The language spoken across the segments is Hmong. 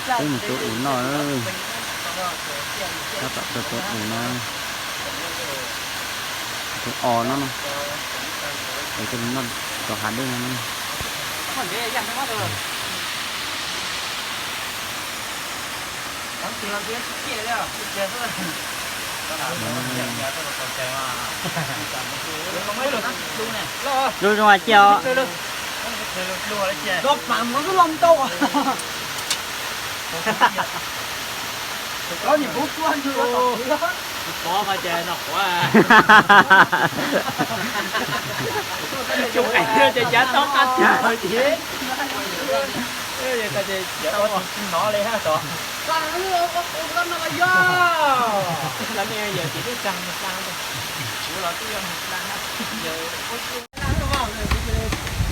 Peb mus tuav ub no, tab tom tuav ub no, tuav os no, es coj los noj rau hav dej no. Zoo zoo cia os.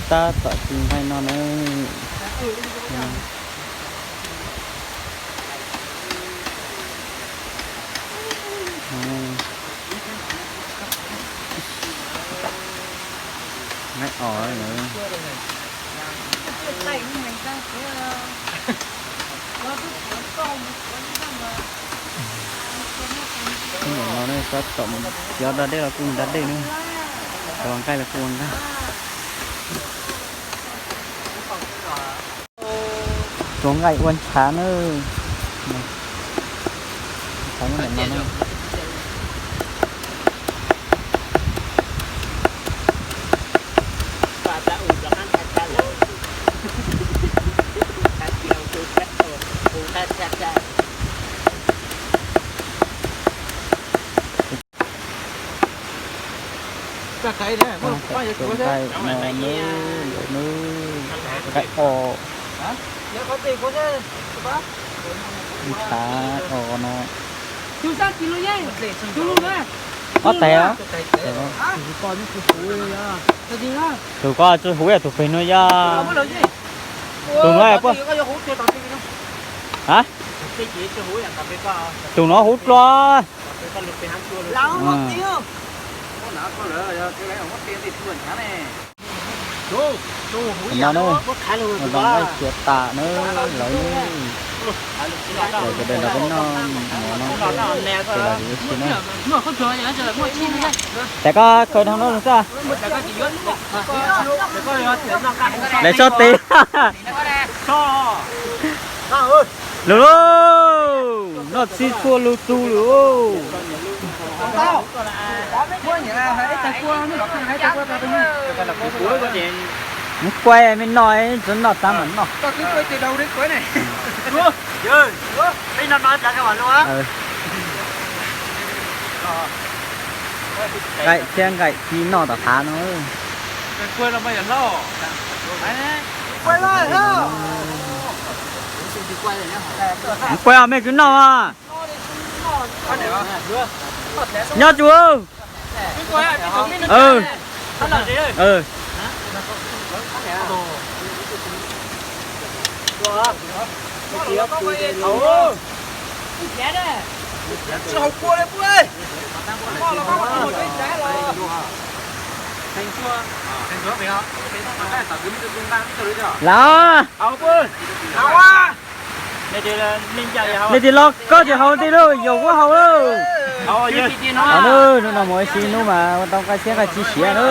Tab tom ci nqaij no na. Nqaij os. Ntawm no tab tom mus cov da dej los kuj da dej na, cov ua nqaij los kuj ua nqaij. Tuav nqaij ua ntshav na. Ntshav nyob ntawm no na. Nqaij no na, lawv na, nqaij os. Ntshav os no. Ob tais. Tus ko tsis huv yog tus pem no yog. Tus no, a, tus no huv dlua. No na, ua nqaij khiav tas na, lawv na. Lawv sawv daws nrog peb noj mov no, ces los yuav ua si na. Tais koj kaw dhau no xwb. Lawv tso tes. Lug lauj, noj txhib txhua lug tug lug. Muab kuaib me noj, tsuav noj tag mam noj. Nqaij thiab nqaij ci noj tom hav no. Kuaib os, mej kwv noj os. Nyob tsuas. Lam, nej tis los koj tsis haus tis lauj, yog kuv haus lauj. Hnub no mus ua si hnub mas ua tau nqaij thiab nqaij ci siav na.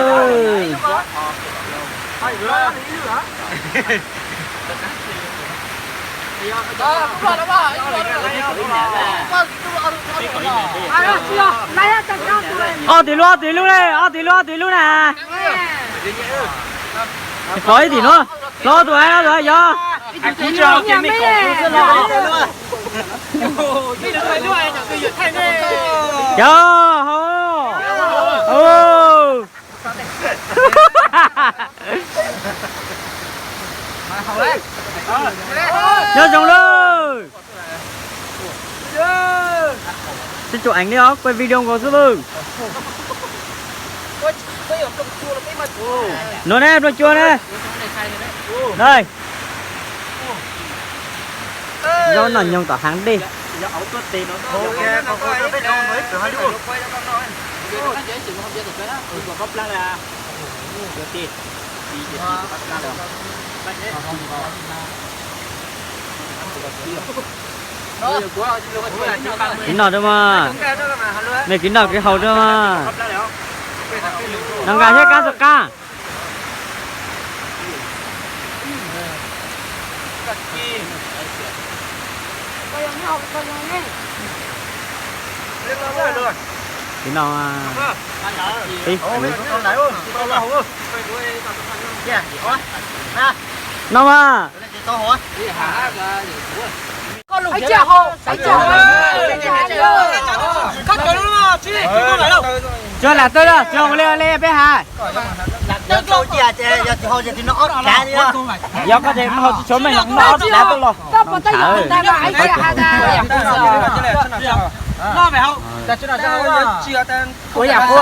Ob tis lub, ob tis lub ne, ob tis lub, ob tis lub na. Pov ib tim no, plaub tus, ob tus yog. Yog hauv. Nyob zoo lawm. Sib tshuam eev li os, kuaj video nkaus xwb lawm. Nuav ne, pluag cua ne. Zaub noj nyoog tom haav dej. Kwv noj rau mas, nej kwv noj kwv haus rau mas. Noj nqa thiab kab rau qab. Kwv noj, noj mas. Tsis lam tawm lawm, tsis ua li ua li peb hais. Yog koj ces noj tsis tshuav meej, noj ob dav tuaj los. Ua yam qub.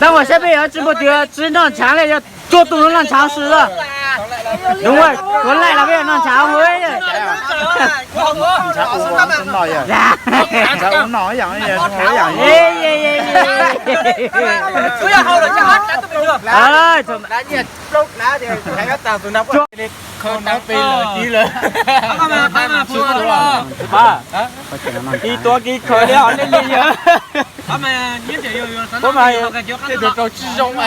Tab sis saib peb yuav tsis muaj twg tsis noj ntshav li, yog tsuag tus noj ntshav xwb. Đúng rồi, kuv laij los peb noj ntshav ua. Ib tuav kiv khaws li os nej li yawg. Tuav mas tej tug rau tsis zoo mas.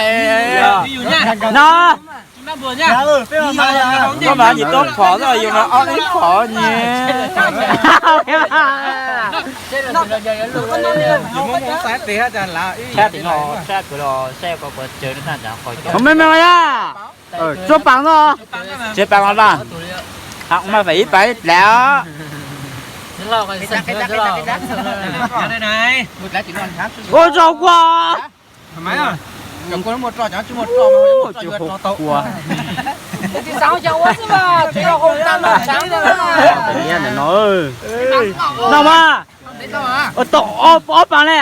No, tuav mas yus tuav phom xwb, yus mas ob ib phom nyi. Tshab tim no, tshab kwv los saib ko kuv tsaws naj tsav qhov cov. Me me ya, tsuag paas no. Tsev paas los laj. Mas fais ib paas ib dlav. Ua rau kua. Noj mas. Tau ob paas le.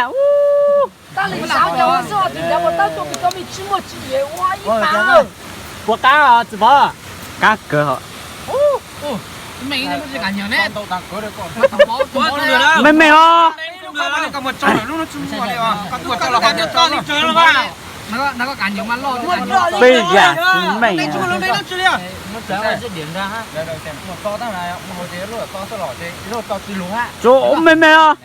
Puas qab txiv Vov? Qab kawg. Me me os. Peb yam tsis meej. Tsuas me me os.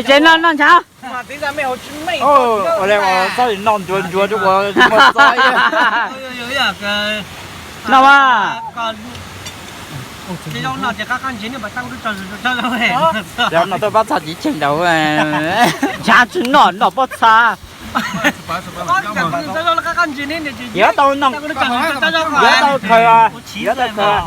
Tsev noj noj ntshav. Ua li txhob noj ncuav ncuav rau ua tsis muaj txob. Noj mas. Noj tuaj pab txha tsis tsheej ntau. Ntshav tsis noj, noj pob txha. Yuav tau noj, yuav tau khaws, yuav tau khaws.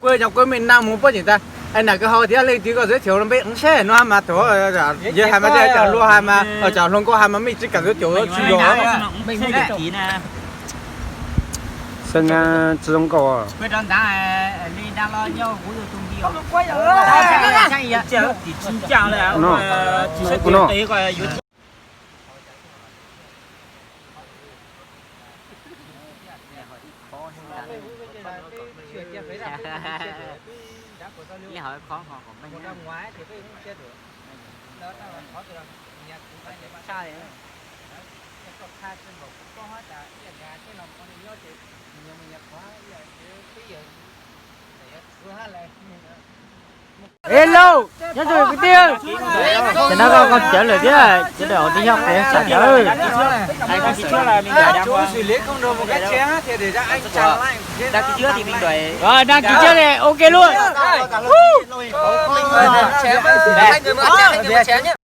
Kuv cov kuv me naj mus puab tseem tas, nam kwv haus thiab leej twg koj xwb thiab peb seb no mas thaum yawg hais mas, cov luag hais mas, cov hluas nkauj hais mas mej tsis kam xwb caum tsis yog. Xeeb tsis zoo nkauj. Hello, nyob zoo kwv tij. Ces no koj cawv lawm thiab, ces dawm ua tib nyob qev sam cawv. Đăng ký trước đi, ok luôn.